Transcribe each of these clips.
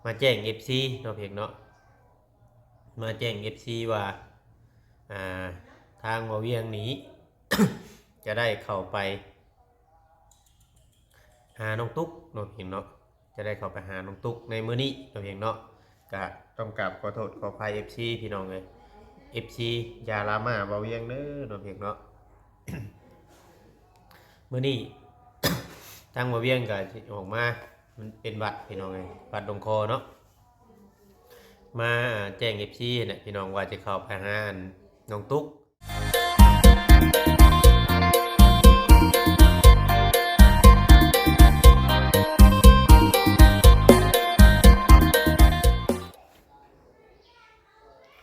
ມາແຈ້ງເອັຟຊີເນາະ ພຽງເນາະ ມາແຈ້ງເອັຟຊີວ່າ ອ່າ ທາງບ່າວວຽງນີ້ ຈະໄດ້ເຂົ້າໄປຫານ້ອງຕຸກເນາະ ພຽງເນາະ ຈະໄດ້ເຂົ້າໄປຫານ້ອງຕຸກໃນມື້ນີ້ເນາະ ພຽງເນາະ ກະຕ້ອງກາບຂໍໂທດຂໍອະໄພເອັຟຊີ ພີ່ນ້ອງເອີຍ ເອັຟຊີຢ່າດຣາມາບ່າວວຽງເດີເນາະ ພຽງເນາະ. ມື້ນີ້ ທາງບ່າວວຽງກໍຊິອອກມາ ມັນເປັນຫວັດ ພີ່ນ້ອງເອີຍ ຫວັດລົງຄໍເນາະ ມາແຈ້ງເອັຟຊີຫັ້ນແຫຼະ ພີ່ນ້ອງ ວ່າຈະເຂົ້າໄປຫາອັນນ້ອງຕຸກ.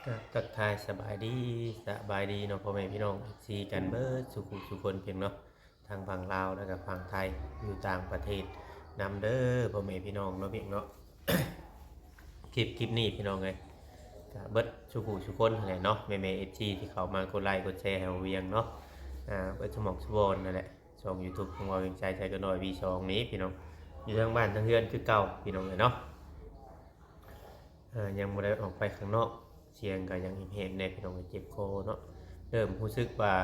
ກະທັກທາຍສະບາຍດີ ສະບາຍດີເນາະ ພໍ່ແມ່ພີ່ນ້ອງເອັຟຊີກັນເບິດສູ່ຜູ້ສູ່ຄົນ ພຽງເນາະ ທັງຝັ່ງລາວ ແລະກະຝັ່ງໄທ ຢູ່ຕ່າງປະເທດນຳເດີ ພໍ່ແມ່ພີ່ນ້ອງເນາະ ພຽງເນາະ. ຄລິບ ຄລິບນີ້ ພີ່ນ້ອງເອີຍ ກະເບິດສູ່ຜູ້ສູ່ຄົນຫັ້ນແຫຼະເນາະ ແມ່ໆເອັຟຊີທີ່ເຂົ້າມາກົດໄລກົດແຊໃຫ້ບ່າວວຽງເນາະ ອ່າ ເບິດສະໝອກສະບອນນັ້ນແຫຼະ ຊ່ອງຢູທູບຂອງບ່າວວຽງໄຊ ໄຊກະນ້ອຍ ວີສອງ ນີ້ ພີ່ນ້ອງ ຢູ່ທາງບ້ານທາງເຮືອນຄືເກົ່າ ພີ່ນ້ອງເອີຍເນາະ. ເອີ ຍັງບໍ່ໄດ້ອອກໄປຂ້າງນອກ ສຽງກໍຍັງແຫບໆແດ່ ພີ່ນ້ອງ ເຈັບຄໍເນາະ ເລີ່ມຮູ້ສຶກວ່າ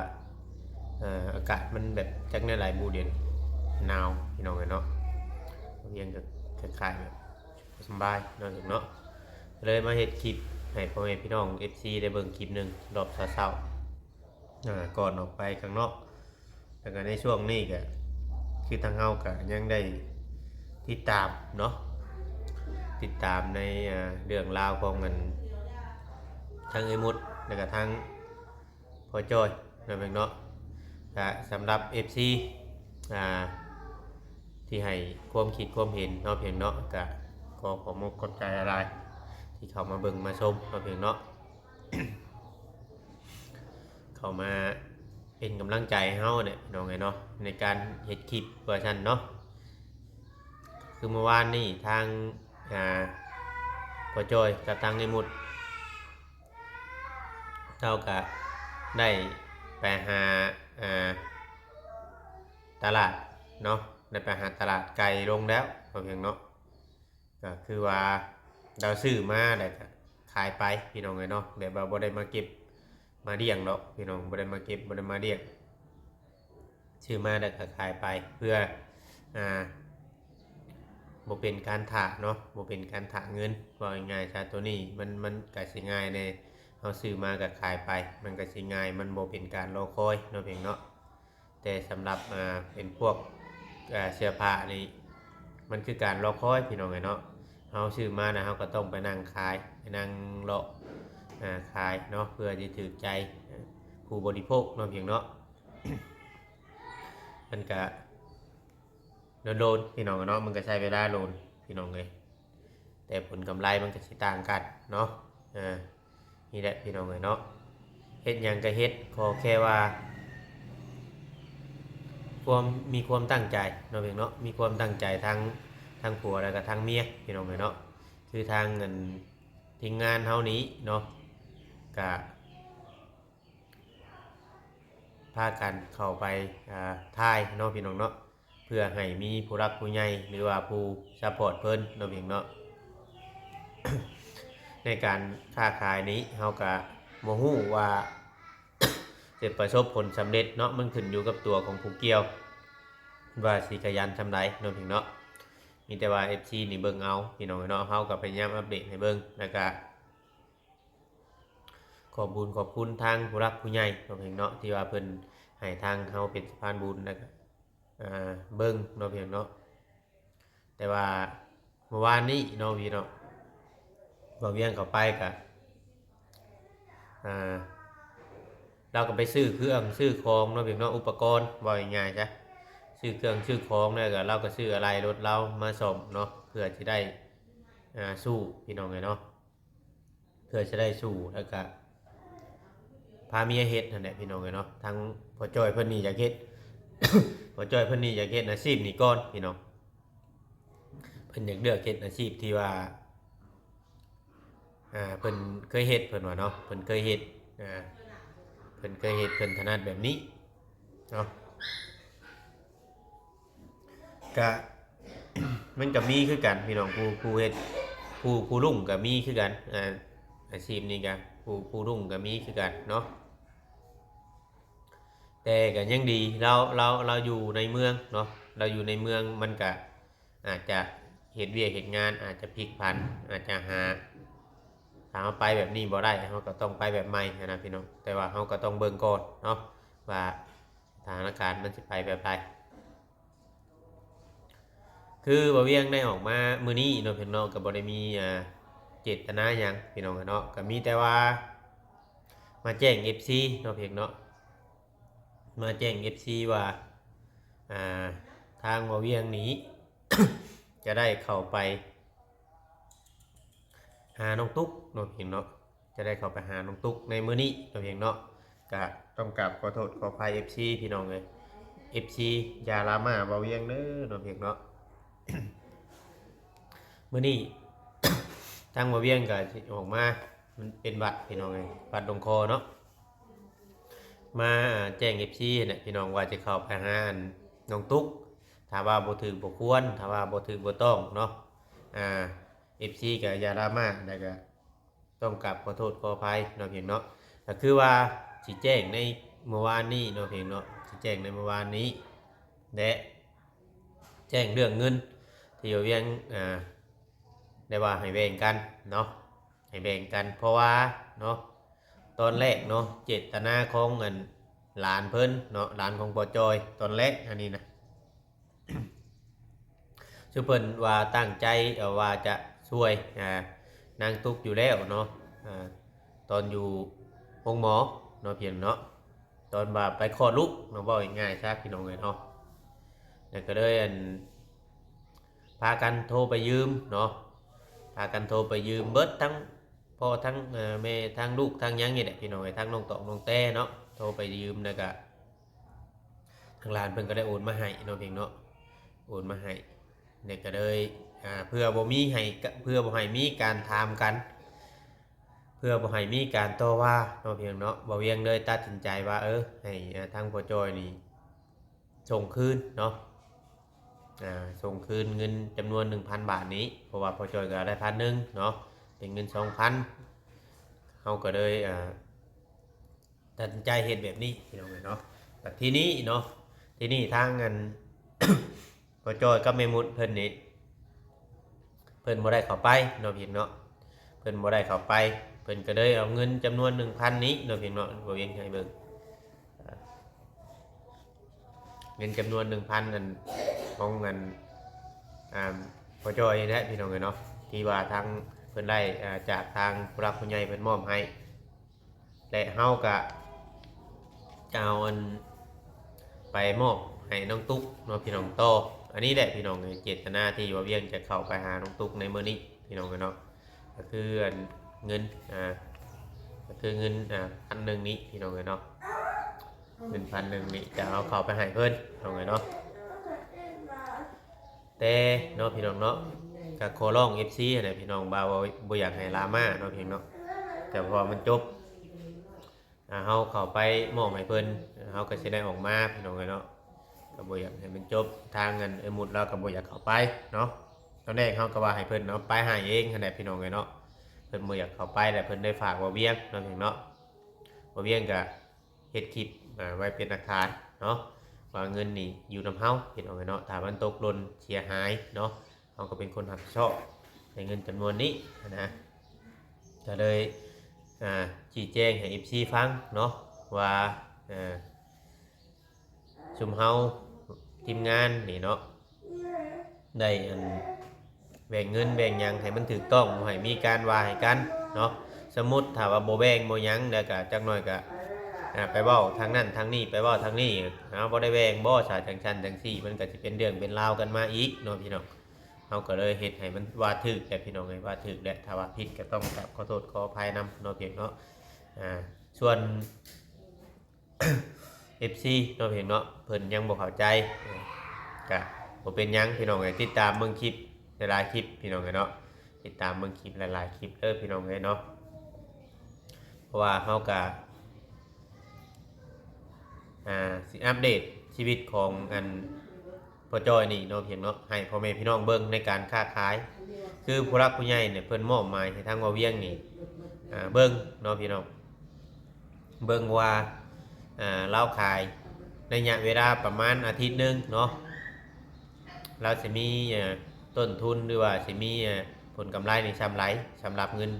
ເອີ ອາກາດມັນແບບຈັກແນວໃດບູ ດຽວນີ້ໜາວ ພີ່ນ້ອງເອີຍເນາະ ວຽງກໍຄ້າຍໆແບບບໍ່ສະບາຍເນາະ ເນາະ ກໍເລີຍມາເຮັດຄລິບໃຫ້ພໍ່ແມ່ພີ່ນ້ອງເອັຟຊີໄດ້ເບິ່ງຄລິບໜຶ່ງ ລອບເຊົ້າໆ ເອີ ກ່ອນອອກໄປຂ້າງນອກ ແລ້ວກໍໃນຊ່ວງນີ້ກໍຄືທາງເຮົາກໍຍັງໄດ້ຕິດຕາມເນາະ ຕິດຕາມໃນ ເອີ ເລື່ອງລາວຂອງອັນ ທັງເອື້ອຍມຸດ ແລ້ວກໍທັງພໍ່ຈ້ອຍເນາະ ພຽງເນາະ. ກະສຳລັບເອັຟຊີ ອ່າ ທີ່ໃຫ້ຄວາມຄິດຄວາມເຫັນເນາະ ພຽງເນາະ ກະຂໍຂອບອົກຂອບໃຈຫຼາຍໆ ທີ່ເຂົ້າມາເບິ່ງມາຊົມເນາະ ພຽງເນາະ. ເຂົ້າມາເປັນກຳລັງໃຈໃຫ້ເຮົາແຫຼະ ພີ່ນ້ອງເອີຍເນາະ ໃນການເຮັດຄລິບວ່າຊັ້ນເນາະ. ຄືເມື່ອວານນີ້ທາງ ອ່າ ພໍ່ຈ້ອຍກັບທາງເອື້ອຍມຸດ ເຮົາກະໄດ້ໄປຫາ ອ່າ ຕະຫຼາດເນາະ ໄດ້ໄປຫາຕະຫຼາດໄກ່ລົງແລ້ວ ເນາະ ພຽງເນາະ. ກໍຄືວ່າລາວຊື້ມາແລ້ວກໍຂາຍໄປ ພີ່ນ້ອງເອີຍເນາະ ແບບວ່າບໍ່ໄດ້ມາເກັບມາລ້ຽງດອກ ພີ່ນ້ອງ ບໍ່ໄດ້ມາເກັບ ບໍ່ໄດ້ມາລ້ຽງ ຊື້ມາແລ້ວກໍຂາຍໄປ ເພື່ອ ອ່າ ບໍ່ເປັນການຖ້າເນາະ ບໍ່ເປັນການຖ້າເງິນ ເວົ້າງ່າຍໆຊະ. ໂຕນີ້ມັນ ມັນກໍຊິງ່າຍແດ່ ເຮົາຊື້ມາກໍຂາຍໄປ ມັນກໍຊິງ່າຍ ມັນບໍ່ເປັນການລໍຄອຍເນາະ ພຽງເນາະ. ແຕ່ສຳລັບ ອ່າ ເປັນພວກ ອ່າ ເສື້ອຜ້ານີ້ ມັນຄືການລໍຄອຍ ພີ່ນ້ອງເອີຍເນາະ. ເຮົາຊື້ມາແລ້ວ ເຮົາກໍຕ້ອງໄປນັ່ງຂາຍ ໄປນັ່ງເລາະ ອ່າ ຂາຍເນາະ ເພື່ອຈະຖືກໃຈ ອ່າ ຜູ້ບໍລິໂພກເນາະ ພຽງເນາະ. ມັນກະໂດນໆ ພີ່ນ້ອງເອີຍເນາະ ມັນກະໃຊ້ເວລາໂດນ ພີ່ນ້ອງເອີຍ ແຕ່ຜົນກຳໄລມັນກະຊິຕ່າງກັນເນາະ. ເອີ ນີ້ແຫຼະ ພີ່ນ້ອງເອີຍເນາະ ເຮັດຫຍັງກະເຮັດ ຂໍແຄ່ວ່າຄວາມ ມີຄວາມຕັ້ງໃຈເນາະ ພຽງເນາະ ມີຄວາມຕັ້ງໃຈທັງ ທັງຜົວ ແລ້ວກະທັງເມຍ ພີ່ນ້ອງເອີຍເນາະ. ຄືທາງ ອັນ ທີມງານເຮົານີ້ເນາະ ກະ ພາກັນເຂົ້າໄປ ອ່າ ຖ່າຍເນາະ ພີ່ນ້ອງເນາະ ເພື່ອໃຫ້ມີຜູ້ຫຼັກຜູ້ໃຫຍ່ ຫຼືວ່າຜູ້ຊັບພອດເພິ່ນເນາະ ພຽງເນາະ. ໃນການຄ້າຂາຍນີ້ ເຮົາກະບໍ່ຮູ້ວ່າ ຈະປະສົບຜົນສຳເລັດເນາະ ມັນຂຶ້ນຢູ່ກັບຕົວຂອງຜູ້ກ່ຽວ ວ່າຊິຂະຫຍັນສ່ຳໃດເນາະ ພຽງເນາະ. ມີແຕ່ວ່າເອັຟຊີນີ້ເບິ່ງເອົາ ພີ່ນ້ອງເນາະ ເຮົາກໍພະຍາຍາມອັບເດດໃຫ້ເບິ່ງ ແລ້ວກະ ຂອບບຸນຂອບຄຸນທາງຜູ້ຫຼັກຜູ້ໃຫຍ່ເນາະ ພຽງເນາະ ທີ່ວ່າເພິ່ນໃຫ້ທາງເຮົາເປັນສະພານບຸນ ແລ້ວກະ ເອີ ເບິ່ງເນາະ ພຽງເນາະ. ແຕ່ວ່າເມື່ອວານນີ້ເນາະ ພີ່ນ້ອງ ບ່າວວຽງເຂົ້າໄປກະ ເອີ ລາວກໍໄປຊື້ເຄື່ອງຊື້ຂອງເນາະ ພຽງເນາະ ອຸປະກອນ ເວົ້າງ່າຍໆຊະ ຊື້ເຄື່ອງຊື້ຂອງ ແລ້ວກໍລາວກໍຊື້ອາໄຫຼ່ລົດລາວມາສ້ອມເນາະ ເພື່ອຊິໄດ້ ອ່າ ສູ້ ພີ່ນ້ອງເອີຍເນາະ. ເພື່ອຈະໄດ້ສູ້ ແລ້ວກະພາເມຍເຮັດຫັ້ນແຫຼະ ພີ່ນ້ອງເອີຍເນາະ. ທາງພໍ່ຈ້ອຍເພິ່ນນີ້ຢາກເຮັດ ພໍ່ຈ້ອຍເພິ່ນນີ້ຢາກເຮັດອາຊີບນີ້ກ່ອນ ພີ່ນ້ອງ. ເພິ່ນຢາກເລືອກເຮັດອາຊີບທີ່ວ່າ ອ່າ ເພິ່ນເຄີຍເຮັດ ເພິ່ນວ່າເນາະ ເພິ່ນເຄີຍເຮັດ ອ່າ ເພິ່ນເຄີຍເຮັດ ເພິ່ນຖະໜັດແບບນີ້ເນາະ. ກະ ມັນກະມີຄືກັນ ພີ່ນ້ອງ ຜູ້ ຜູ້ເຮັດ ຜູ້ ຜູ້ລຸ້ງກໍມີຄືກັນ ອາ ອາຊີບນີ້ກໍ ຜູ້ ຜູ້ລຸ້ງກໍມີຄືກັນເນາະ. ແຕ່ກໍຍັງດີ ລາວ ລາວ ລາວຢູ່ໃນເມືອງເນາະ ລາວຢູ່ໃນເມືອງ ມັນກໍອາດຈະເຮັດວຽກເຮັດງານ ອາດຈະພລິກຜັນ ອາດຈະຫາ ຖ້າເຮົາໄປແບບນີ້ບໍ່ໄດ້ ເຮົາກໍຕ້ອງໄປແບບໃໝ່ຫັ້ນນະພີ່ນ້ອງ. ແຕ່ວ່າເຮົາກໍຕ້ອງເບິ່ງກ່ອນເນາະ ວ່າສະຖານະການມັນຊິໄປແບບໃດ. ຄືບ່າວວຽງໄດ້ອອກມາມື້ນີ້ເນາະ ພີ່ນ້ອງເນາະ ກໍບໍ່ໄດ້ມີ ອ່າ ເຈດຕະນາຫຍັງ ພີ່ນ້ອງເນາະ ກໍມີແຕ່ວ່າມາແຈ້ງເອັຟຊີເນາະ ພີ່ນ້ອງເນາະ ມາແຈ້ງເອັຟຊີວ່າ ອ່າ ທາງບ່າວວຽງນີ້ ຈະໄດ້ເຂົ້າໄປຫານ້ອງຕຸກເນາະ ພີ່ນ້ອງເນາະ ຈະໄດ້ເຂົ້າໄປຫານ້ອງຕຸກໃນມື້ນີ້ເນາະ ພີ່ນ້ອງເນາະ. ກະຕ້ອງກາບຂໍໂທດຂໍອະໄພເອັຟຊີ ພີ່ນ້ອງເອີຍ ເອັຟຊີຢ່າດຣາມາບ່າວວຽງເດີເນາະ ພີ່ນ້ອງເນາະ. ມື້ນີ້ທາງບ່າວວຽງກໍຊິອອກມາ ມັນເປັນຫວັດ ພີ່ນ້ອງເອີຍ ຫວັດລົງຄໍເນາະ ມາແຈ້ງເອັຟຊີຫັ້ນແຫຼະ ພີ່ນ້ອງ ວ່າຈະເຂົ້າໄປຫາອັນນ້ອງຕຸກ ຖ້າວ່າບໍ່ຖືກບໍ່ຄວນ ຖ້າວ່າບໍ່ຖືກບໍ່ຕ້ອງເນາະ ອ່າ ເອັຟຊີກໍຢ່າດຣາມາ ແລ້ວກໍຕ້ອງກາບຂໍໂທດຂໍອະໄພເນາະ ພີ່ນ້ອງເນາະ. ກໍຄືວ່າຊິແຈ້ງໃນມື້ວານນີ້ເນາະ ພີ່ນ້ອງເນາະ ຊິແຈ້ງໃນມື້ວານນີ້ ແລະ ແຈ້ງເລື່ອງເງິນທີ່ບ່າວວຽງ ອ່າ ໄດ້ວ່າໃຫ້ແບ່ງກັນເນາະ ໃຫ້ແບ່ງກັນ ເພາະວ່າເນາະ ຕອນແລກເນາະ ເຈດຕະນາຂອງອັນຫຼານເພິ່ນເນາະ ຫຼານຂອງພໍ່ຈ່ອຍ ຕອນແລກອັນນີ້ນະ ຄືເພິ່ນວ່າຕັ້ງໃຈ ເອີ ວ່າຈະຊ່ວຍ ອ່າ ນາງຕຸກຢູ່ແລ້ວເນາະ ອ່າ ຕອນຢູ່ໂຮງໝໍເນາະ ພີ່ນ້ອງເນາະ ຕອນວ່າໄປຄອດລູກເນາະ ເວົ້າງ່າຍໆຊະ ພີ່ນ້ອງເອີຍເນາະ. ແລ້ວກໍເລີຍອັນ ພາກັນໂທໄປຢືມເນາະ ພາກັນໂທໄປຢືມເບິດ ທັງພໍ່ທັງ ເອີ ແມ່ ທັງລູກທັງຫຍັງນີ້ແຫຼະ ພີ່ນ້ອງເອີຍ ທັງນ້ອງຕອກນ້ອງແຕ້ເນາະ ໂທໄປຢືມ ແລ້ວກະທາງຫຼານເພິ່ນກໍໄດ້ໂອນມາໃຫ້ເນາະ ພີ່ນ້ອງເນາະ ໂອນມາໃຫ້ ແລ້ວກໍເລີຍ ອ່າ ເພື່ອບໍ່ມີໃຫ້ ເພື່ອບໍ່ໃຫ້ມີການຖາມກັນ ເພື່ອບໍ່ໃຫ້ມີການຕໍ່ວ່າເນາະ ພີ່ນ້ອງເນາະ ບ່າວວຽງເລີຍຕັດສິນໃຈວ່າ ເອີ ໃຫ້ ອ່າ ທາງພໍ່ຈ່ອຍນີ້ ສົ່ງຄືນເນາະ ອ່າ ສົ່ງຄືນເງິນຈຳນວນໜຶ່ງພັນບາດນີ້ ເພາະວ່າພໍ່ຈ່ອຍກໍໄດ້ພັນໜຶ່ງເນາະ ເປັນເງິນສອງພັນ ເຮົາກໍເລີຍ ອ່າ ຕັດສິນໃຈເຮັດແບບນີ້ ພີ່ນ້ອງເອີຍເນາະ. ບັດທີນີ້ເນາະ ທີນີ້ທາງອັນ ພໍ່ຈ້ອຍກັບແມ່ມຸດເພິ່ນນີ້ ເພິ່ນບໍ່ໄດ້ເຂົ້າໄປເນາະ ພີ່ນ້ອງເນາະ ເພິ່ນບໍ່ໄດ້ເຂົ້າໄປ ເພິ່ນກໍເລີຍເອົາເງິນຈຳນວນໜຶ່ງພັນນີ້ເນາະ ພີ່ນ້ອງເນາະ ບ່າວວຽງໃຫ້ເບິ່ງ ອ່າ ເງິນຈຳນວນໜຶ່ງພັນ ອັນ ຂອງອັນ ອ່າ ພໍ່ຈ້ອຍນີ້ແຫຼະ ພີ່ນ້ອງເອີຍເນາະ ທີ່ວ່າທາງເພິ່ນໄດ້ ອ່າ ຈາກທາງຜູ້ຫຼັກຜູ້ໃຫຍ່ເພິ່ນມອບໃຫ້ ແລະ ເຮົາກະຈະເອົາອັນ ໄປມອບໃຫ້ນ້ອງຕຸກເນາະ ພີ່ນ້ອງ ຕໍ່. ອັນນີ້ແຫຼະ ພີ່ນ້ອງເອີຍ ເຈດຕະນາທີ່ວ່າວຽງຈະເຂົ້າໄປຫານ້ອງຕຸກໃນມື້ນີ້ ພີ່ນ້ອງເອີຍເນາະ ກໍຄືອັນເງິນ ອ່າ ກໍຄືເງິນ ອ່າ ພັນໜຶ່ງນີ້ ພີ່ນ້ອງເອີຍເນາະ ເງິນພັນໜຶ່ງນີ້ຈະເອົາເຂົ້າໄປໃຫ້ເພິ່ນ ພີ່ນ້ອງເອີຍເນາະ. ແຕ່ເນາະ ພີ່ນ້ອງເນາະ ກໍຂໍຮ້ອງເອັຟຊີຫັ້ນແຫຼະ ພີ່ນ້ອງ ວ່າບໍ່ ບໍ່ຢາກໃຫ້ດຣາມາເນາະ ພີ່ນ້ອງເນາະ ແຕ່ເພາະວ່າມັນຈົບ ອ່າ ເຮົາເຂົ້າໄປມອບໃຫ້ເພິ່ນ ເຮົາກໍຊິໄດ້ອອກມາ ພີ່ນ້ອງເອີຍເນາະ ກໍບໍ່ຢາກໃຫ້ມັນຈົບ ທາງອັນເອື້ອຍມຸດລາວກໍບໍ່ຢາກເຂົ້າໄປເນາະ. ຕອນແລກເຮົາກໍວ່າໃຫ້ເພິ່ນເອົາໄປໃຫ້ເອງຫັ້ນແຫຼະ ພີ່ນ້ອງເອີຍເນາະ ເພິ່ນບໍ່ຢາກເຂົ້າໄປ ແລ້ວເພິ່ນໄດ້ຝາກບ່າວວຽງເນາະ ພີ່ນ້ອງເນາະ ບ່າວວຽງກໍເຮັດຄລິບ ອ່າ ໄວ້ເປັນຫຼັກຖານເນາະ ວ່າເງິນນີ້ຢູ່ນຳເຮົາ ພີ່ນ້ອງເອີຍເນາະ ຖ້າມັນຕົກຫຼົ່ນເສຍຫາຍເນາະ ເຮົາກໍເປັນຄົນຮັບຜິດຊອບໃນເງິນຈຳນວນນີ້ນະ. ກໍເລີຍ ອ່າ ຊີ້ແຈງໃຫ້ເອັຟຊີຟັງເນາະ ວ່າ ເອີ ຊຸມເຮົາທີມງານນີ້ເນາະ ໄດ້ອັນ ແບ່ງເງິນແບ່ງຫຍັງໃຫ້ມັນຖືກຕ້ອງ ບໍ່ໃຫ້ມີການວ່າໃຫ້ກັນເນາະ. ສົມມຸດຖ້າວ່າບໍ່ແບ່ງບໍ່ຫຍັງ ແລ້ວກະຈັກໜ້ອຍກະ ອ່າ ໄປເວົ້າທາງນັ້ນທາງນີ້ ໄປເວົ້າທາງນີ້ ເຮົາບໍ່ໄດ້ແບ່ງບໍ່ ສາ ຈັ່ງຊັ້ນຈັ່ງຊີ້ ມັນກະຊິເປັນເລື່ອງເປັນລາວກັນມາອີກເນາະ ພີ່ນ້ອງ. ເຮົາກໍເລີຍເຮັດໃຫ້ມັນວ່າຖືກແຫຼະ ພີ່ນ້ອງເອີຍ ວ່າຖືກແຫຼະ ຖ້າວ່າຜິດກໍຕ້ອງກາບຂໍໂທດຂໍອະໄພນຳເນາະ ພີ່ນ້ອງເນາະ. ອ່າ ສ່ວນ ເອັຟຊີເນາະ ພີ່ນ້ອງເນາະ ເພິ່ນຍັງບໍ່ເຂົ້າໃຈ ກະບໍ່ເປັນຫຍັງ ພີ່ນ້ອງເອີຍ ຕິດຕາມເບິ່ງຄລິບຫຼາຍໆຄລິບ ພີ່ນ້ອງເອີຍເນາະ ຕິດຕາມເບິ່ງຄລິບຫຼາຍໆຄລິບເດີ ພີ່ນ້ອງເອີຍເນາະ. ເພາະວ່າເຮົາກະ ອ່າ ຊິອັບເດດຊີວິດຂອງອັນ ພໍ່ຈ້ອຍນີ້ເນາະ ພີ່ນ້ອງເນາະ ໃຫ້ພໍ່ແມ່ພີ່ນ້ອງເບິ່ງໃນການຄ້າຂາຍ ຄືຜູ້ຫຼັກຜູ້ໃຫຍ່ນີ້ເພິ່ນມອບໝາຍໃຫ້ທາງບ່າວວຽງນີ້ ອ່າ ເບິ່ງເນາະພີ່ນ້ອງ ເບິ່ງວ່າ ອ່າ ລາວຂາຍໄລຍະເວລາປະມານອາທິດໜຶ່ງເນາະ ລາວຊິມີ ເອີ ຕົ້ນທຶນ ຫຼືວ່າຊິມີ ເອີ ຜົນກຳໄລນີ້ຊ່ຳໃດ ສຳລັບເງິນ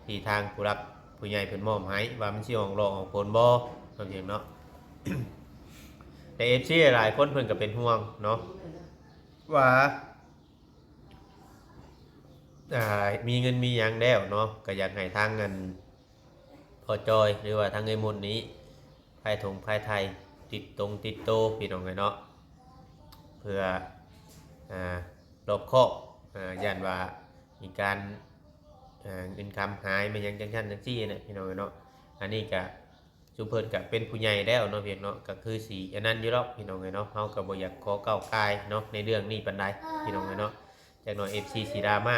ທີ່ທາງຜູ້ຫຼັກຜູ້ໃຫຍ່ເພິ່ນມອບໃຫ້ວ່າມັນຊິອອກຫຼອກອອກຜົນບໍ່ ເນາະ ແຕ່ ເອັຟຊີ ຫຼາຍໆຄົນເພິ່ນກໍເປັນຫ່ວງເນາະ ວ່າ ອ່າ ມີເງິນມີຫຍັງແລ້ວເນາະ ກໍຢາກໃຫ້ທາງອັນພໍ່ຈ້ອຍ ຫຼືວ່າທາງເອື້ອຍມຸດນີ້ ພາຍຖົງພາຍໄຖ່ ຕິດຕົງຕິດໂຕ ພີ່ນ້ອງເອີຍເນາະ ເພື່ອ ອ່າ ລອບຄອບ ອ່າ ຢ້ານວ່າມີການ ອ່າ ເງິນຄຳຫາຍ ແມ່ນຫຍັງຈັ່ງຊັ້ນຈັ່ງຊີ້ນະ ພີ່ນ້ອງເອີຍເນາະ ອັນນີ້ກະ ຊຸມເພິ່ນກະເປັນຜູ້ໃຫຍ່ແລ້ວເນາະ ພີ່ນ້ອງເນາະ ກະຄືຊິອັນນັ້ນຢູ່ດອກ ພີ່ນ້ອງເອີຍເນາະ ເຮົາກະບໍ່ຢາກຂໍກ້າວກ່າຍເນາະ ໃນເລື່ອງນີ້ປານໃດ ພີ່ນ້ອງເອີຍເນາະ ຈັກໜ້ອຍ ເອັຟຊີ ຊິດຣາມາ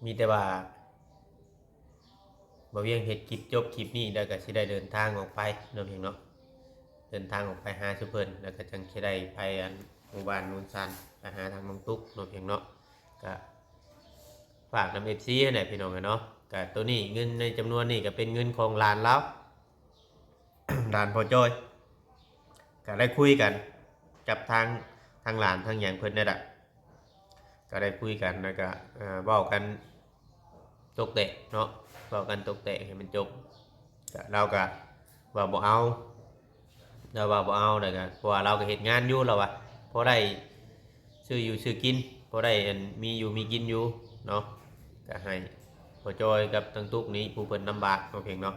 ມີແຕ່ວ່າ ບ່າວວຽງເຮັດຄລິບຈົບຄລິບນີ້ແລ້ວກະຊິໄດ້ເດີນທາງອອກໄປເນາະ ພີ່ນ້ອງເນາະ ເດີນທາງອອກໄປຫາຊຸມເພິ່ນ ແລ້ວກະຈັ່ງຊິໄດ້ໄປອັນໝູ່ບ້ານໂນນຊານ ໄປຫາທາງນ້ອງຕຸກເນາະ ພີ່ນ້ອງເນາະ ກະ ຝາກນຳ ເອັຟຊີ ຫັ້ນແຫຼະ ພີ່ນ້ອງເອີຍເນາະ ກະໂຕນີ້ເງິນໃນຈຳນວນນີ້ກະເປັນເງິນຂອງຫຼານລາວ ຫຼານພໍ່ຈ້ອຍ ກະໄດ້ຄຸຍກັນກັບທາງ ທາງຫຼານທາງຫຍັງເພິ່ນນັ້ນລະ ກະໄດ້ຄຸຍກັນ ແລ້ວກະ ເອີ ເວົ້າກັນຕົກແຕກເນາະ ເວົ້າກັນຕົກແຕກໃຫ້ມັນຈົບ ກະລາວກະວ່າບໍ່ເອົາ ລາວວ່າບໍ່ເອົາ ແລ້ວກະ ເພາະວ່າລາວກະເຮັດງານຢູ່ ລາວວ່າ ພໍໄດ້ຊື້ຢູ່ຊື້ກິນ ພໍໄດ້ອັນມີຢູ່ມີກິນຢູ່ເນາະ ກະໃຫ້ພໍ່ຈ້ອຍກັບທາງຕຸກນີ້ ຜູ້ເພິ່ນລຳບາກເນາະ ເພງເນາະ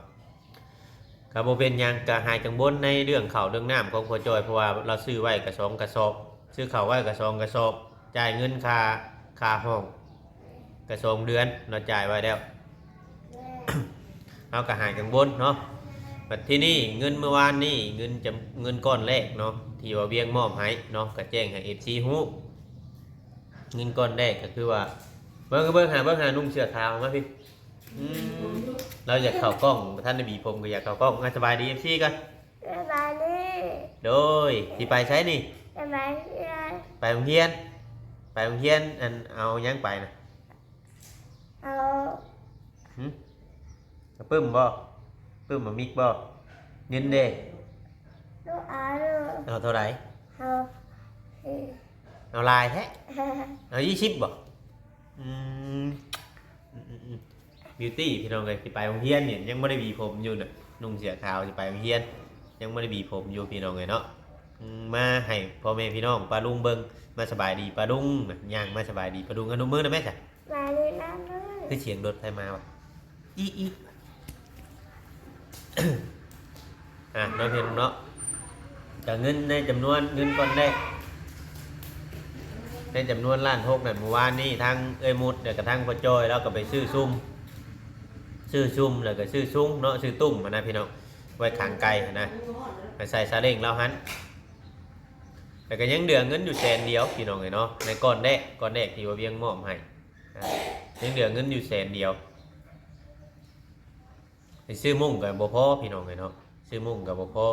ກະບໍ່ເປັນຫຍັງ ກະຫາຍກັງວົນໃນເລື່ອງເຂົ້າເລື່ອງນ້ຳຂອງພໍ່ຈ້ອຍ ເພາະວ່າລາວຊື້ໄວ້ກະສອງກະສອບ ຊື້ເຂົ້າໄວ້ກະສອງກະສອບ ຈ່າຍເງິນຄ່າ ຄ່າຫ້ອງ ກະສອງເດືອນເນາະ ຈ່າຍໄວ້ແລ້ວ ເຮົາກະຫາຍກັງວົນເນາະ ບັດທີນີ້ເງິນມື້ວານນີ້ ເງິນຈຳ ເງິນກ້ອນແລກເນາະ ທີ່ວ່າວຽງມອບໃຫ້ເນາະ ກະແຈ້ງໃຫ້ ເອັຟຊີ ຮູ້ ເງິນກ້ອນແລກກະຄືວ່າ ເບິ່ງ ເບິ່ງຫາ ເບິ່ງຫາ ນຸ່ງເສື້ອຂາວມາພີ້ ອືມ ລາວຢາກເຂົ້າກ້ອງ ບໍ່ທັນໄດ້ຫວີຜົມກະຢາກເຂົ້າກ້ອງ ອ່ະ ສະບາຍດີ ເອັຟຊີ ກ່ອນ ສະບາຍດີ ໂດຍ ຊິໄປໃສນີ້ ສະບາຍດີ ໄປໂຮງຮຽນ ໄປໂຮງຮຽນ ອັນ ເອົາຫຍັງໄປນະ ເອົາ ຫຶ ເອົາປຶ້ມບໍ່ ປຶ້ມ ເອົາມິກບໍ່ ເງິນເດ ບໍ່ເອົາ ເອົາເທົ່າໃດ ເອົາ ເອົາຫຼາຍແທ້ ເອົາຊາວບໍ່ ອືມ ອືມ ອືມ ອືມ ບິວຕີ້ ພີ່ນ້ອງເອີຍ ຊິໄປໂຮງຮຽນນີ້ ຍັງບໍ່ໄດ້ຫວີຜົມຢູ່ນະ ນຸ່ງເສື້ອຂາວຊິໄປໂຮງຮຽນ ຍັງບໍ່ໄດ້ຫວີຜົມຢູ່ ພີ່ນ້ອງເອີຍເນາະ ອືມ ມາໃຫ້ພໍ່ແມ່ພີ່ນ້ອງປ້າລຸງເບິ່ງ ມາສະບາຍດີປ້າລຸງນະ ຍ່າງມາສະບາຍດີປ້າລຸງ ອະນຸມືນະແມ່ ສະບາຍດີປ້າລຸງ ຄືສຽງລົດໃຜມາວະ ອີ ອີ ອ່ະ ເນາະ ພີ່ນ້ອງເນາະ ກະເງິນໃນຈຳນວນເງິນກ້ອນແລກ ໃນຈຳນວນລ້ານຫົກນັ້ນ ມື້ວານນີ້ທາງເອື້ອຍມຸດ ແລ້ວກະທາງພໍ່ຈ້ອຍ ລາວກະໄປຊື້ຊຸ່ມ ຊື້ຊຸ່ມ ແລ້ວກະຊື້ຊຸງເນາະ ຊື້ຕຸ້ມຫັ້ນນະ ພີ່ນ້ອງ ໄວ້ຂັງໄກ່ຫັ້ນນະ ໄປໃສ່ຊາເລ້ງລາວຫັ້ນ ແລ້ວກະຍັງເຫຼືອເງິນຢູ່ແສນດຽວ ພີ່ນ້ອງເອີຍເນາະ ໃນກ້ອນແລກ ກ້ອນແລກທີ່ວ່າວຽງມອບໃຫ້ ອ່າ ຍັງເຫຼືອເງິນຢູ່ແສນດຽວ ໄປຊື້ມຸ້ງກໍບໍ່ພໍ ພີ່ນ້ອງເອີຍເນາະ ຊື້ມຸ້ງກໍບໍ່ພໍ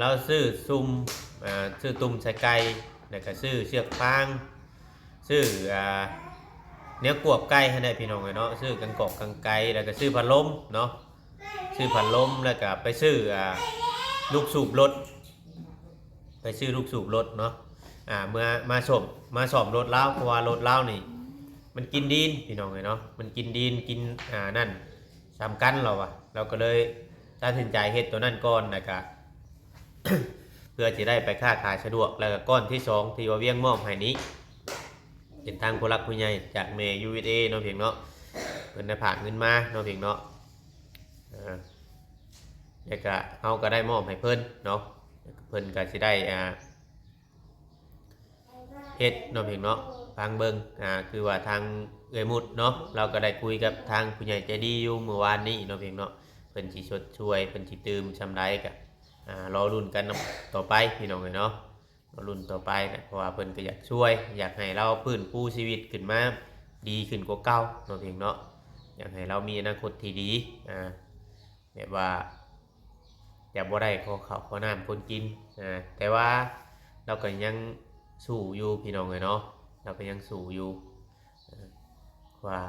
ລາວຊື້ຊຸ່ມ ອ່າ ຊື້ຕຸ້ມໃສ່ໄກ່ ແລ້ວກໍຊື້ເຊືອກຟາງ ຊື້ ອ່າ ແນວກວບໄກ່ຫັ້ນແຫຼະ ພີ່ນ້ອງເອີຍເນາະ ຊື້ກາງກອກກາງໄກ່ ແລ້ວກໍຊື້ພັດລົມເນາະ ຊື້ພັດລົມ ແລ້ວກໍໄປຊື້ ອ່າ ລູກສູບລົດ ໄປຊື້ລູກສູບລົດເນາະ ອ່າ ເມື່ອມາສ້ອມ ມາສ້ອມລົດລາວ ເພາະວ່າລົດລາວນີ້ມັນກິນດີນ ພີ່ນ້ອງເອີຍເນາະ ມັນກິນດີນ ກິນ ອ່າ ນັ້ນ ສຳຄັນລາວວ່າ ລາວກໍເລີຍຕັດສິນໃຈເຮັດໂຕນັ້ນກ່ອນ ແລ້ວກະ ເພື່ອຊິໄດ້ໄປຄ້າຂາຍສະດວກ ແລ້ວກະກ້ອນທີສອງທີ່ວ່າວຽງມອບໃຫ້ນີ້ ເປັນທາງຜູ້ຫຼັກຜູ້ໃຫຍ່ຈາກແມ່ ຢູເອສເອ ເນາະ ພຽງເນາະ ເພິ່ນໄດ້ຝາກເງິນມາເນາະ ພຽງເນາະ ເອີ ແລ້ວກະເຮົາກໍໄດ້ມອບໃຫ້ເພິ່ນເນາະ ເພິ່ນກໍຊິໄດ້ ອ່າ ເຮັດເນາະ ພຽງເນາະ ຟັງເບິ່ງ ອ່າ ຄືວ່າທາງເອື້ອຍມຸດເນາະ ລາວກໍໄດ້ຄຸຍກັບທາງຜູ້ໃຫຍ່ໃຈດີຢູ່ມື້ວານນີ້ເນາະ ພຽງເນາະ ເພິ່ນຊິຊົດຊ່ວຍ ເພິ່ນຊິຕື່ມຊ່ຳໃດກໍ ອ່າ ລໍລຸ້ນກັນຕໍ່ໄປ ພີ່ນ້ອງເອີຍເນາະ ລໍລຸ້ນຕໍ່ໄປນະ ເພາະວ່າເພິ່ນກໍຢາກຊ່ວຍ ຢາກໃຫ້ລາວຟື້ນຟູຊີວິດຂຶ້ນມາດີຂຶ້ນກວ່າເກົ່າເນາະ ພຽງເນາະ ຢາກໃຫ້ລາວມີອະນາຄົດທີ່ດີ ອ່າ ແບບວ່າຈະບໍ່ໄດ້ຂໍເຂົ້າຂໍນ້ຳຄົນກິນ ອ່າ ແຕ່ວ່າລາວກໍຍັງສູ້ຢູ່ ພີ່ນ້ອງເອີຍເນາະ ເຮົາກໍຍັງສູ້ຢູ່. ເອີ ວ່າ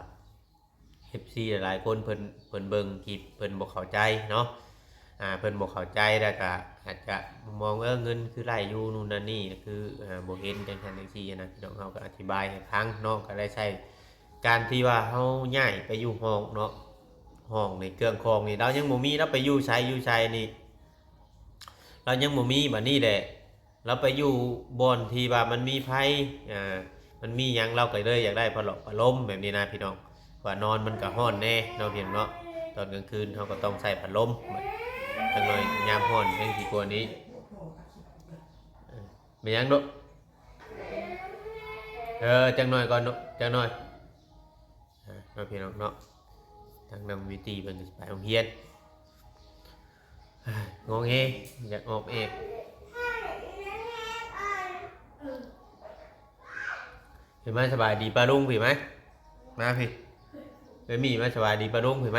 ເອັຟຊີ ຫຼາຍໆຄົນເພິ່ນ ເພິ່ນເບິ່ງຄລິບ ເພິ່ນບໍ່ເຂົ້າໃຈເນາະ ອ່າ ເພິ່ນບໍ່ເຂົ້າໃຈ ແລ້ວກໍອາດຈະມອງ ເອີ ເງິນຄືໄຫຼຢູ່ ນູ່ນນັ້ນນີ້ ຄື ເອີ ບໍ່ເຫັນ ຈັ່ງຊັ້ນຈັ່ງຊີ້ນະ. ພີ່ນ້ອງ ເຮົາກໍອະທິບາຍໃຫ້ຟັງເນາະ ກໍໄດ້ໃຊ້ການທີ່ວ່າເຮົາຍ້າຍໄປຢູ່ຫ້ອງເນາະ ຫ້ອງນີ້ ເຄື່ອງຂອງນີ້ ລາວຍັງບໍ່ມີ ລາວໄປຢູ່ໃສຢູ່ໃສນີ້ ລາວຍັງບໍ່ມີ. ບັດນີ້ແຫຼະ ລາວໄປຢູ່ບ່ອນທີ່ວ່າມັນມີໄຟ ອ່າ ມັນມີຫຍັງ ລາວກໍເລີຍຢາກໄດ້ພັດລົມ ພັດລົມແບບນີ້ນະພີ່ນ້ອງ. ວ່ານອນມັນກໍຮ້ອນແດ່ເນາະ ພີ່ນ້ອງເນາະ ຕອນກາງຄືນເຮົາກໍຕ້ອງໃຊ້ພັດລົມ ຈັກໜ່ອຍຍາມຮ້ອນແຮງຊິກວ່ານີ້. ເອີ ແມ່ນຫຍັງລູກ? ເອີ ຈັກໜ່ອຍກ່ອນລູກ ຈັກໜ່ອຍ. ອ່າ ເນາະ ພີ່ນ້ອງເນາະ ທາງນ້ອງບິວຕີ້ເພິ່ນກໍຊິໄປໂຮງຮຽນ ງອແງ ຢາກອອກເອກ. ເຫັນໄໝ? ສະບາຍດີປ້າລຸງພີ້ໄໝ? ມາພີ້ ເອີຍ ມີ ມາສະບາຍດີປ້າລຸງພີ້ໄໝ?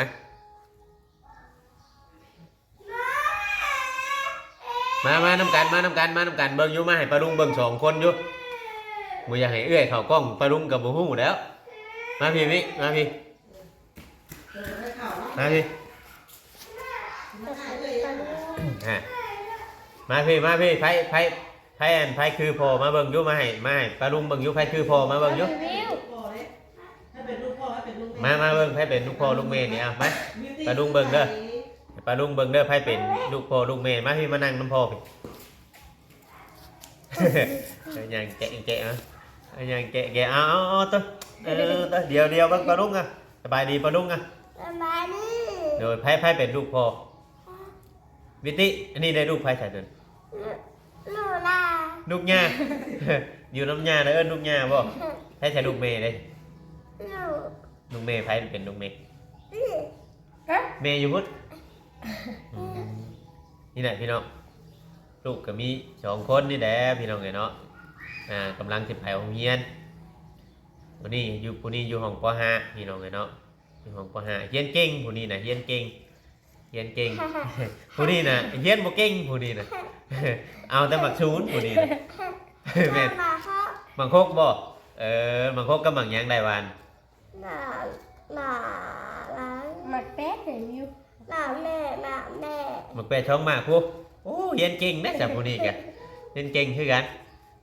ມາ ມານຳກັນ ມານຳກັນ ມານຳກັນ ເບິ່ງຢູ່ ມາໃຫ້ປ້າລຸງເບິ່ງສອງຄົນຢູ່. ບໍ່ຢາກໃຫ້ເອື້ອຍເຂົ້າກ້ອງ ປ້າລຸງກໍບໍ່ຮູ້ແລ້ວ. ມາພີ້ ມາພີ້ ມາພີ້ ຮະ ມາພີ້ ມາພີ້ ໃຜ ໃຜ ໃຜ ອັນ ໃຜຄືພໍ່ ມາເບິ່ງຢູ່ ມາໃຫ້ ມາໃຫ້ປ້າລຸງເບິ່ງຢູ່ ໃຜຄືພໍ່ ມາເບິ່ງຢູ່. ມາ ມາເບິ່ງໃຜເປັນລູກພໍ່ລູກແມ່ນີ້ ເອົາ ມາ ປ້າລຸງເບິ່ງເດີ ປ້າລຸງເບິ່ງເດີ ໃຜເປັນລູກພໍ່ລູກແມ່. ມາພີ້ ມານັ່ງນຳພໍ່ພີ້ ເອົາຫຍັງແກະ ແກະ ເອົາຫຍັງແກະ ແກະ ເອົາ ເອົາ ເອົາ ໂຕ ເອີ ໂຕ ດຽວ ດຽວ ເບິ່ງປ້າລຸງອະ ສະບາຍດີປ້າລຸງອະ ສະບາຍດີ. ໂດຍ ໃຜ ໃຜເປັນລູກພໍ່? ວິຕິ ອັນນີ້ໄດ້ລູກໃຜໃສ່ຕົວນີ້? ລູກ ລູກ ລູກຍ່າ ຢູ່ນຳຍ່າ ແລ້ວເອີ້ນລູກຍ່າບໍ່? ໃຜໃສ່ລູກແມ່ເດ້? ລູກ ລູກແມ່ໃຜເປັນລູກແມ່? ແມ່ຢູ່ພຸ້ນ. ອືມ ນີ້ແຫຼະພີ່ນ້ອງ ລູກກໍມີສອງຄົນນີ້ແຫຼະພີ່ນ້ອງເອີຍເນາະ ອ່າ ກຳລັງຊິໄປໂຮງຮຽນ. ຜູ້ນີ້ຢູ່ ຜູ້ນີ້ຢູ່ຫ້ອງ ປໍຫ້າ ພີ່ນ້ອງເອີຍເນາະ ຢູ່ຫ້ອງ ປໍຫ້າ ຮຽນເກັ່ງ ຜູ້ນີ້ນະ ຮຽນເກັ່ງ ຮຽນເກັ່ງ. ຜູ້ນີ້ນະ ຮຽນບໍ່ເກັ່ງ ຜູ້ນີ້ນະ ເອົາແຕ່ໝາກສູນ ຜູ້ນີ້ນະ ແມ່ນ ໝາກຫົກ ໝາກຫົກບໍ່? ເອີ ໝາກຫົກກັບໝາກຫຍັງໄດ້ຫວານ? ໝາກ ໝາກ ໝາກແປດເຫັນຢູ່ ໝາກແປດ ໝາກແປດ ໝາກແປດສອງໝາກພຸ້ນ. ໂອ້ ຮຽນເກັ່ງເດ້ສະ ຜູ້ນີ້ກະ ຮຽນເກັ່ງຄືກັນ.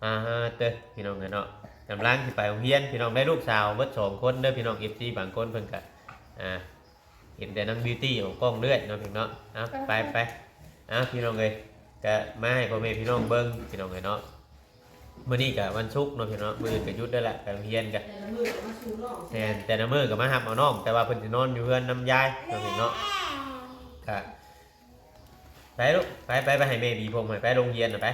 ອ່າ ເຕີ ພີ່ນ້ອງເອີຍເນາະ ກຳລັງຊິໄປໂຮງຮຽນ ພີ່ນ້ອງ ໄດ້ລູກສາວເບິດສອງຄົນເດີພີ່ນ້ອງ. ເອັຟຊີ ບາງຄົນເພິ່ນກະ ອ່າ ເຫັນແຕ່ນາງບິວຕີ້ອອກກ້ອງເລື້ອຍເນາະ ພີ່ນ້ອງເນາະ. ເອົາ ໄປ ໄປ ເອົາ ພີ່ນ້ອງເອີຍ ກະມາໃຫ້ພໍ່ແມ່ພີ່ນ້ອງເບິ່ງ ພີ່ນ້ອງເອີຍເນາະ. ມື້ນີ້ກະວັນສຸກເນາະ ພີ່ນ້ອງເນາະ ມື້ອື່ນກະຢຸດໄດ້ລະ ໄປໂຮງຮຽນກະ ແຕ່ລະມື້ກະມາສູ່ນ້ອງ ແຕ່ລະມື້ກະມາຮັບເອົານ້ອງ ແຕ່ວ່າເພິ່ນຊິນອນຢູ່ເຮືອນນຳຍາຍເນາະ ພີ່ນ້ອງເນາະ. ກະ ໄປລູກ ໄປ ໄປ ໄປໃຫ້ແມ່ບີຜົມໃຫ້ ໄປໂຮງຮຽນນະ ໄປ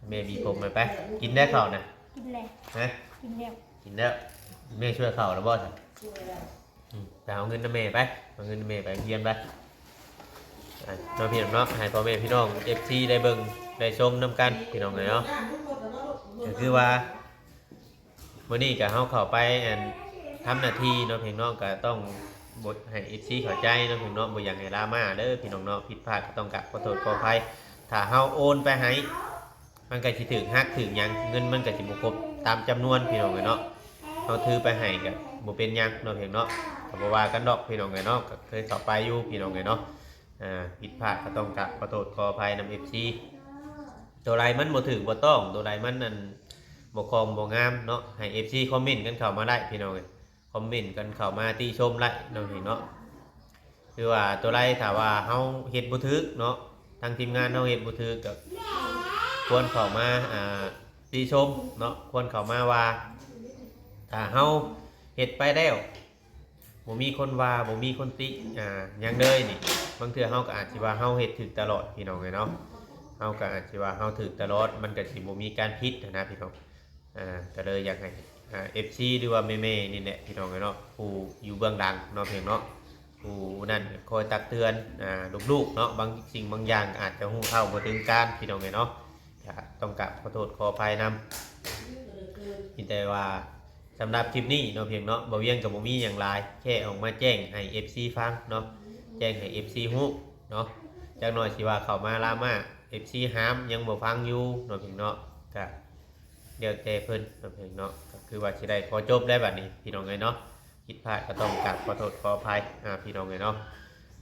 ແມ່ບີຜົມໃຫ້ ໄປ. ກິນໄດ້ເຂົ້ານະ? ກິນແລ້ວ ຮະ? ກິນແລ້ວ ກິນແລ້ວ. ແມ່ຊ່ວຍເຂົ້າແລ້ວບໍ່ຊັ້ນ? ອືມ ໄປເອົາເງິນນຳແມ່ໄປ ເອົາເງິນນຳແມ່ໄປໂຮງຮຽນໄປ. ອ່າ ເນາະ ພີ່ນ້ອງເນາະ ໃຫ້ພໍ່ແມ່ພີ່ນ້ອງ ເອັຟຊີ ໄດ້ເບິ່ງໄດ້ຊົມນຳກັນ ພີ່ນ້ອງເອີຍເນາະ. ກໍຄືວ່າ ມື້ນີ້ກະເຮົາເຂົ້າໄປ ອັນ ທຳໜ້າທີ່ເນາະ ພີ່ນ້ອງເນາະ ກະຕ້ອງ ບໍ່ໃຫ້ ເອັຟຊີ ເຂົ້າໃຈເນາະ ພີ່ນ້ອງເນາະ ບໍ່ຢາກໃຫ້ດຣາມາເດີ ພີ່ນ້ອງເນາະ. ຜິດພາດກະຕ້ອງກາບຂໍໂທດຂໍອະໄພ. ຖ້າເຮົາໂອນໄປໃຫ້ ມັນກະຊິຖືກຫັກຖືກຫຍັງ ເງິນມັນກະຊິບໍ່ຄົບຕາມຈຳນວນ ພີ່ນ້ອງເອີຍເນາະ. ເຮົາຖືໄປໃຫ້ກະບໍ່ເປັນຫຍັງເນາະ ພີ່ນ້ອງເນາະ ກະບໍ່ວ່າກັນດອກ ພີ່ນ້ອງເອີຍເນາະ. ກະເຄີຍເຂົ້າໄປຢູ່ ພີ່ນ້ອງເອີຍເນາະ. ອ່າ ຜິດພາດກະຕ້ອງກາບຂໍໂທດຂໍອະໄພນຳ ເອັຟຊີ. ໂຕໃດມັນບໍ່ຖືກບໍ່ຕ້ອງ ໂຕໃດມັນນັ້ນ ບໍ່ຄ່ອງບໍ່ງາມເນາະ ໃຫ້ ເອັຟຊີ ຄອມເມັນກັນເຂົ້າມາໄດ້ ພີ່ນ້ອງເອີຍ ຄອມເມັນກັນເຂົ້າມາຕິຊົມໄດ້ເນາະ ພີ່ນ້ອງເນາະ. ຄືວ່າໂຕໃດຖ້າວ່າເຮົາເຮັດບໍ່ຖືກເນາະ ທາງທີມງານເຮົາເຮັດບໍ່ຖືກ ກະຄວນເຂົ້າມາ ອ່າ ຕິຊົມເນາະ ຄວນເຂົ້າມາວ່າ ຖ້າເຮົາເຮັດໄປແລ້ວ ບໍ່ມີຄົນວ່າ ບໍ່ມີຄົນຕິ ອ່າ ຫຍັງເລີຍນີ້ ບາງເທື່ອເຮົາກໍອາດຊິວ່າເຮົາເຮັດຖືກຕະຫຼອດ ພີ່ນ້ອງເອີຍເນາະ. ເຮົາກໍອາດຊິວ່າເຮົາຖືກຕະຫຼອດ ມັນກໍຊິບໍ່ມີການຜິດຫັ້ນນະ ພີ່ນ້ອງ. ອ່າ ກໍເລີຍຢາກໃຫ້ ອ່າ ເອັຟຊີ ຫຼືວ່າແມ່ໆນີ້ແຫຼະ ພີ່ນ້ອງເອີຍເນາະ ຜູ້ຢູ່ເບື້ອງຫຼັງເນາະ ພີ່ນ້ອງເນາະ ຜູ້ນັ້ນຄອຍຕັກເຕືອນ ອ່າ ລູກໆເນາະ ບາງສິ່ງບາງຢ່າງອາດຈະຮູ້ເທົ່າບໍ່ເຖິງການ ພີ່ນ້ອງເອີຍເນາະ. ກະຕ້ອງກາບຂໍໂທດຂໍອະໄພນຳ ມີແຕ່ວ່າ ສຳລັບຄລິບນີ້ເນາະ ພີ່ນ້ອງເນາະ ບ່າວວຽງກໍບໍ່ມີຫຍັງຫຼາຍ ແຄ່ອອກມາແຈ້ງໃຫ້ ເອັຟຊີ ຟັງເນາະ ແຈ້ງໃຫ້ ເອັຟຊີ ຮູ້ເນາະ. ຈັກໜ່ອຍຊິວ່າເຂົ້າມາດຣາມາ ເອັຟຊີ ຫາມຍັງບໍ່ຟັງຢູ່ເນາະ ພີ່ນ້ອງເນາະ. ກະ ແລ້ວແຕ່ເພິ່ນເນາະ ພີ່ນ້ອງເນາະ ກໍຄືວ່າຊິໄດ້ຂໍຈົບແລ້ວບັດນີ້ ພີ່ນ້ອງເອີຍເນາະ. ຜິດພາດກໍຕ້ອງກາບຂໍໂທດຂໍອະໄພ ອ່າ ພີ່ນ້ອງເອີຍເນາະ.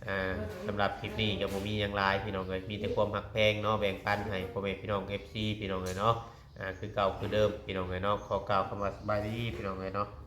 ອ່າ ສຳລັບຄລິບນີ້ກໍບໍ່ມີຫຍັງຫຼາຍ ພີ່ນ້ອງເອີຍ ມີແຕ່ຄວາມຮັກແພງເນາະ ແບ່ງປັນໃຫ້ພໍ່ແມ່ພີ່ນ້ອງ ເອັຟຊີ ພີ່ນ້ອງເອີຍເນາະ. ອ່າ ຄືເກົ່າຄືເດີມ ພີ່ນ້ອງເອີຍເນາະ. ຂໍກ່າວຄຳວ່າສະບາຍດີ ພີ່ນ້ອງເອີຍເນາະ.